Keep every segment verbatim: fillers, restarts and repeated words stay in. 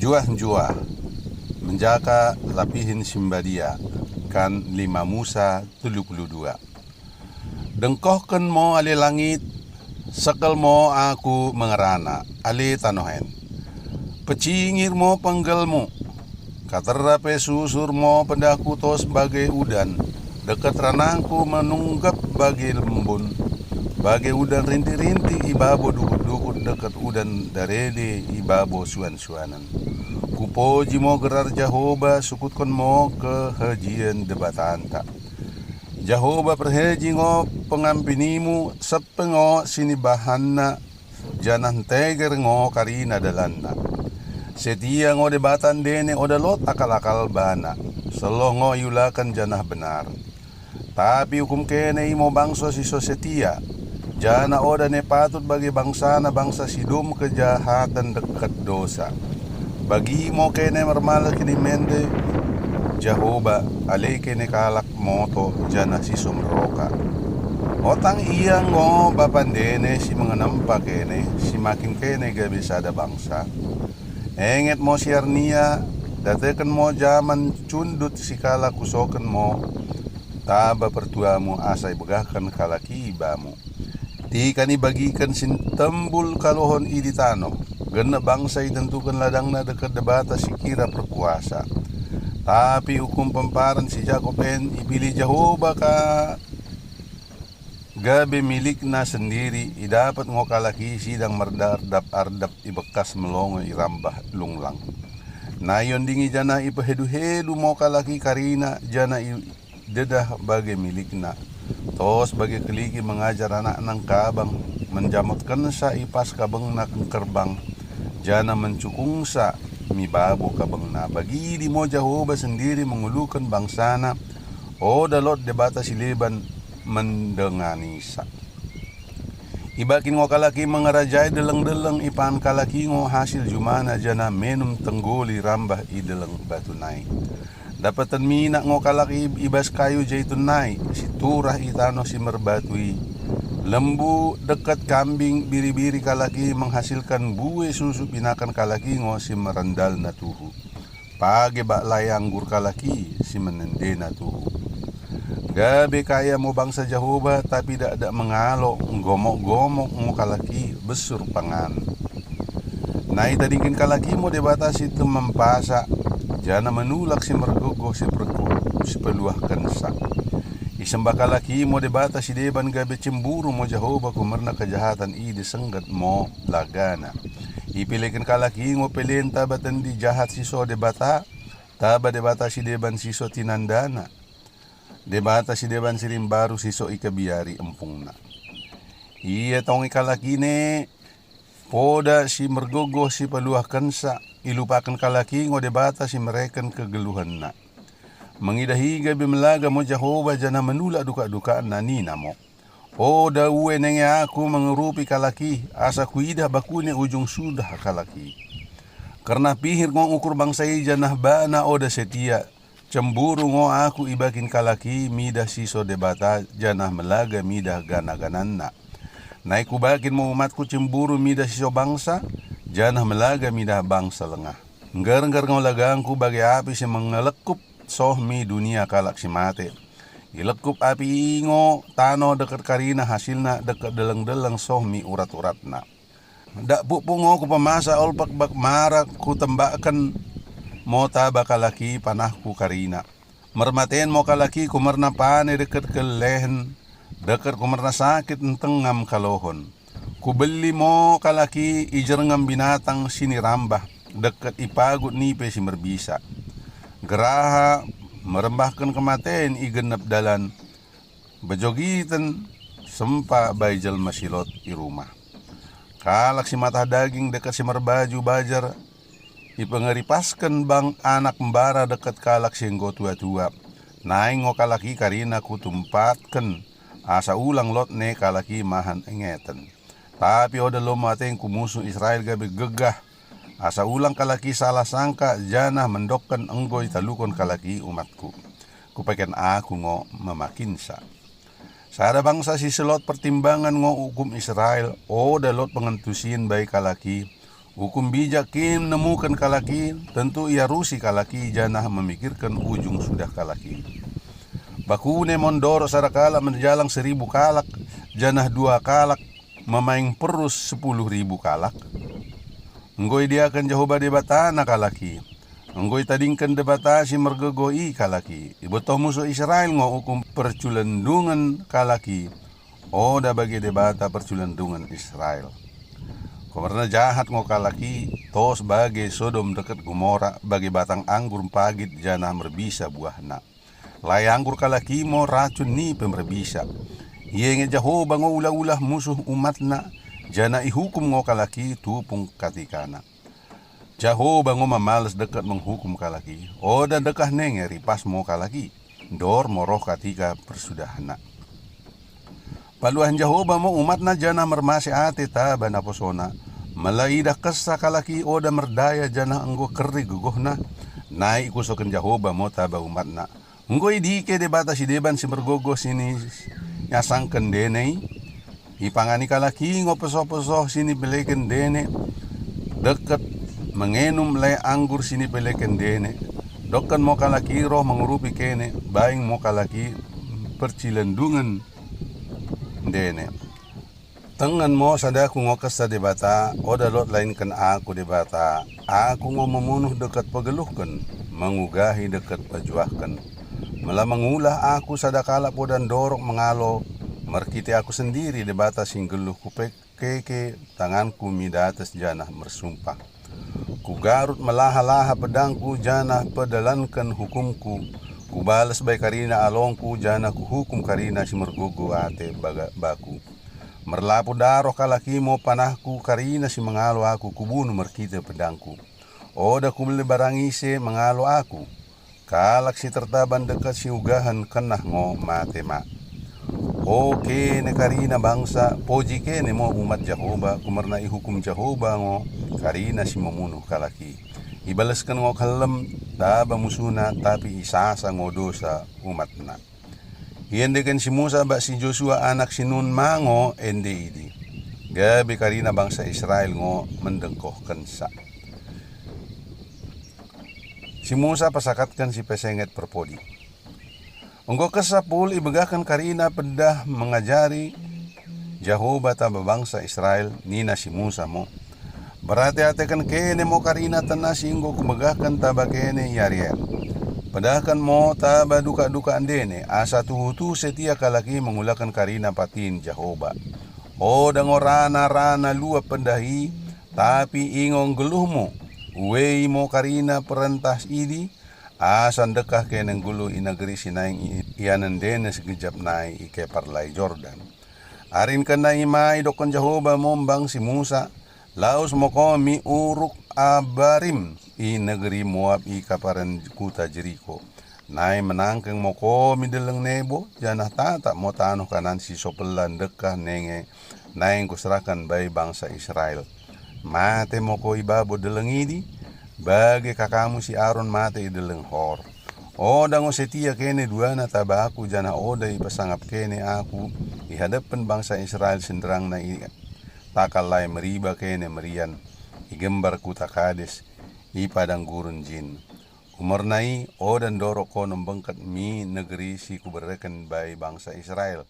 Njuah-njuah, menjaka lapihen si mbadia, kan lima Musa telu puluh dua. Dengkohken mo ale langit, sekel mo aku mengerana, ale tanoh en. Pecingir mo penggelmu, katera pe susur mo pedahku tos bage udan, deket ranangku menunggep bage lembun, bage udan rintik-rintik i babo dukut-dukut deket udan darede i babo suan-suanen. Kupoji mo gerar Jehoba, sukutken mo kehejien Debatanta. Jehoba perheji ngo pengampinimu, sepe ngo sinibahanna, janah nteger ngo karina dalanna. Setia ngo Debata ndene oda lot akal-akal bana, seloh ngo iulaken janah benar. Tapi ukum kene imo bangso si so setia, janah oda ne patut bage bangsana bangsa si dum kejahaten deket dosa. Bagi mo kene mermaleh kinimende Jehoba, ale kene kalak moto janah si so meroka. Otang ia ngo bapa ndene si mengenempa kene, si makin kene gabe sada bangsa. Enget mo si Arnia, dateken mo jaman cundut si kalak kusoken mo, taba pertuamu asa ibegahken kalak i bamu. Tikan ibagiken si ntembul kalohon i di tanoh, genep bangsa itentuken ladangna deket Debata si kira perkuasa. Tapi ukum pemparen si Jakob en ipilih Jehoba ka gabe milikna sendiri, idapet ngo kalak i sidang merdardap-ardap i bekas melongo i rambah lunglang. Nai iondingi janah ipehedu-hedu mo kalak i karina, janah idedah bage milikna. Tos bage keliki mengajar anakna engkabang, menjamotkensa i pas kabengna engkerbang, janah mencukungsa mi babo kabengna. Bagidi mo Jehoba sendiri menguluken bangsana, oda lot Debata si leban mendenganisa. Ibakin ngo kalak i mengerajai deleng-deleng, ipan kalak i ngo hasil jumana, janah menum tenggoli rambah i deleng batu nai. Dapeten minak ngo kalak i i bas kayu jaitun nai, si turah i tanoh si merbatu i. Lembu deket kambing biri-biri kalak i menghasilken mbue susu, pinakan kalak i ngo si merandalna tuhu. Page bak lai anggur kalak i si menendena tuhu. Gabe kaya mo bangsa Jehoba, tapi dakdak mengalo, nggomok-gomok ngo kalak i, besur pangan. Nai tadingken kalak i mo Debata si temem pasa, janah menulak si mergogoh si perku-, si peluahkensa. Isembah kalak i mo Debata si deban, gabe cemburu mo Jehoba kumerna kejahaten i, disengget mo lagana. Ipilihken kalak i ngo pelen taba tendi jahat si so Debata, taba Debata si deban si so tinandana, Debata si deban si rimbaru si so ikabiari empungna. Ia tongi kalak i ne poda si mergogoh si peluahkensa, ilupaken kalak i ngo Debata si mereken kegeluhenna. Mengidah i gabe melaga mo Jehoba janah menulak dukak-dukakna, nina mo, "O Daue nenge aku mengerupi kalak i, asa kuidah bakune ujung sudah kalak i. Kerna pihir ngo ukur bangsa i janah bana oda setia. Cemburu ngo aku ibakin kalak i midah si so Debata, janah melaga midah gana-gananna. Nai kubakin mo umatku cemburu midah si so bangsa, janah melaga midah bangsa lengah. Ngger-ngger ngo lagangku bage api si mengelekup soh mi dunia kalak si mate. Ilekup api i ngo tanoh deket karina, hasilna deket deleng-deleng soh mi urat-uratna. Dak pukpuk ngo kupemasa olpek bak mara kutembaken mo taba kalak i panahku karina. Mermaten mo kalak i kumerna pane deket kelehen, deket kumerna sakit ntengam kalohon. Kubeli mo kalak i i jerngem binatang si nirambah, deket ipagut nipe si merbisa. Geraha merembahken kematen i genep dalan, bejogiten sempa bai jelma si lot i rumah. Kalak si matah daging deket si merbaju bajar ipengeripasken bang anak mbara deket kalak si enggo tua-tua. Nai ngo kalak i karina kutumpatken, asa ulang lot ne kalak i mahan engeten. Tapi oda lomo atengku musuh Israel gabe gegah, asa ulang kalak i salah sangka, janah mendokken enggo italuken kalak i umatku. Kupeken aku ngo memakinsa. Sada bangsa si selot pertimbangan ngo ukum Israel, oda lot pengentusin bai kalak i, Hukum bijak kin nemuken kalak i, tentu iarusi kalak i janah memikirken ujung sudah kalak i. Bakune mo ndorok sada kalak merjalang seribu kalak, janah dua kalak memaing perus sepuluh ribu kalak? Enggo idiaken Jehoba Debatana kalak i. Enggo itadingken Debata si mergogoh i kalak i. Ibetoh musuh Israel ngo ukum perculendungen kalak i. Oda bage Debata perculendungen Israel. Kumerna jahat ngo kalak i, tos bage Sodom deket Gomora, bage batang anggur mpagit janah merbisa buahna. Lae anggur kalak i mo racun nipe merbisa. Ia nge Jehoba ngo ulah-ulah musuh umatna, janah ihukum ngo kalak i tupung katikana. Jehoba ngo mamales deket menghukum kalak i, oda dekah nenge ripas mo kalak i, ndor mo roh katika persudahenna. Paluahen Jehoba mo umatna janah mermasi ate taba naposona, mela idah kesa kalak i oda merdaya janah enggo keri gegohna, nai ikusoken Jehoba mo taba umatna. Enggo idike Debata si deban si mergogoh si niasangken ndene i. Ipangani kalak i ngo pesoh-pesoh si nipeleken ndene, deket mengenum lae anggur si nipeleken ndene. Dokken mo kalak i roh mengurupi kene, baing mo kalak i percilendungen ndene. Tengen mo sadaku ngo kesa Debata, oda lot lainken aku Debata. Aku ngo memunuh deket pegeluhken, mengugahi deket pejuahken. Mela mengulah aku sada kalak poda ndorok mengalo, merkite aku sendiri Debata si nggeluh kupekeke tanganku midates janah mersumpah. Kugarut melaha-laha pedangku janah pedalanken hukumku. Kubales bai karina alongku janah kuhukum karina si mergogo ate baga-, baku. Merlapu daroh kalak i mo panahku, karina si mengalo aku kubunuh merkite pedangku. Oda kulebarangi ise mengalo aku. Kalak si tertaban deket si ugahen kenah ngo mate ma. O kene karina bangsa, poji kene mo umat Jehoba, kumerna ihukum Jehoba ngo karina si memunuh kalak i. Ibalesken ngo kelem taba musuhna, tapi isasa ngo dosa umatna. Iendeken si Musa bak si Josua anak si Nun ma ngo ende idi, gabe karina bangsa Israel ngo mendengkohkensa. Si Musa pesakatken si pesenget perpodi. Enggo kesa pul ibegahken karina pedah mengajari Jehoba taba bangsa Israel, nina si Musa mo, "Berate-ateken kene mo karina tena si enggo kubegahken taba kene i ari e. Pedahken mo taba dukak-dukak ndene, asa tuhu-tuhu setia kalak i mengulaken karina patin Jehoba. Oda ngo rana-rana luap pedah i, tapi ingo nggeluhmu, uei mo karina perentah idi, asa ndekah kene nggeluh i negeri si naing i-, ianen ndene segejap nai i kepar Lai Jordan." Arinken nai ma idokken Jehoba mo mbang si Musa, "Lawes mo kami uruk Abarim i negeri Moap i kaparen kuta Jeriko. Nai menangkeng mo kami deleng Nebo, janah tatap mo tanoh Kanaan si sopela ndekah nenge naing kuserahken bai bangsa Israel. Mate mo ko i babo deleng idi, bage kakamu si Aron mate i deleng Hor. Oda ngo setia kene duana taba aku, janah oda ipesangap kene aku i hadepen bangsa Israel si nderangna i takal Lai Meriba kene merian, i gembar kuta Kades, i padang gurun Jin. Kumerna i, oda ndorok ko nembengket mi negeri si kubereken bai bangsa Israel.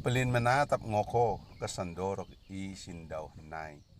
Pelin menatap ngo ko kesan ndorok i si ndauh nai."